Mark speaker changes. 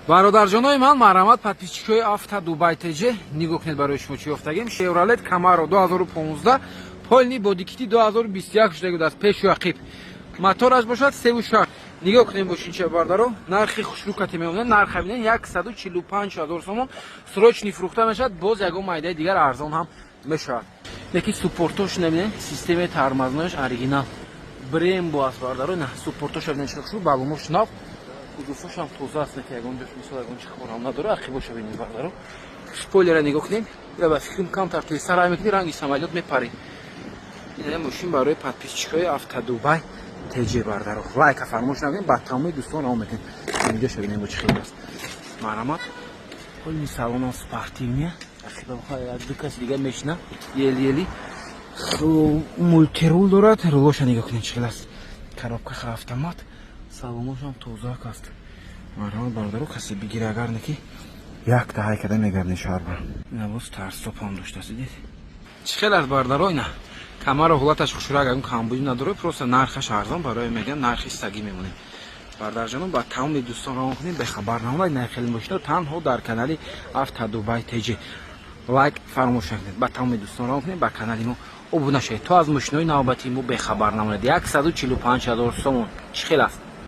Speaker 1: Бародарҷонои ман, марҳамат, подписчикои Авто Дубай ТЖ, нигоҳ кунед, барои шумо чӣ ёфтагем. Шевролет Камаро 2015, полный бодикити 2021 шуда буд, пешу ақиб. Мотораш бошад 3,6. Нигоҳ кунем бошинча, бардаро, нархи хушрӯкате меомад, нарха бинед, 145 ҳазор сомон, срочный фурӯхта мешавад, боз ягон майдаи дигар арзон ҳам мешавад. Леки суппортош набинед, системаи тормознояш оригинал. Брембо аст, бардаро, на суппортош бинед, чӣ хушрӯ, баллонош нав, кузовошам тоза аст, неки ягон ҷош, мисол, ягон чи хорам надора, ақибоша бинед, бардаро. Спойлера нигоҳ кунем, я ба фикрам, камтар тезтар мекунӣ, ранги самолёт мепарӣ. Ин мошин барои подписчикои Автодубай ТЖ, бардаро. Лайка фаромӯш накунед, ба тамоми дӯстон равон мекунед. Инҷоша бинем, бо чӣ хел аст. Марҳамат, полный салонам спортивный, ақиба як ду каси дигар мешина, ели ели. Мультирул дорад, рулоша нигоҳ кунед, чӣ хел аст. Коробка автомат, салоношам тозак аст. Марҳамат, бародаро, касе бигира, агар неки якта ҳай када мегардем шаҳрба. Ина боз старт-стопам доштааст, дидед? Чӣ хел аст, бардаро, ина Камаро ҳолаташ хушрак, ягон камбудӣ надорад, просто нархаш арзон, барои мегӯям, нархи стаги мемонем. Бардарҷонон, ба тамоми дӯстон равон кунем, бехабар намонад нархели мошино танҳо дар канали Автодубай ТЖ. Лайк фаромӯш накунед, ба тамоми дӯстон равон кунем, ба канали мо обуна шавед, то аз мошинои навбатии мо бехабар намонед. 145 ҳазор сомон, чӣ хел аст?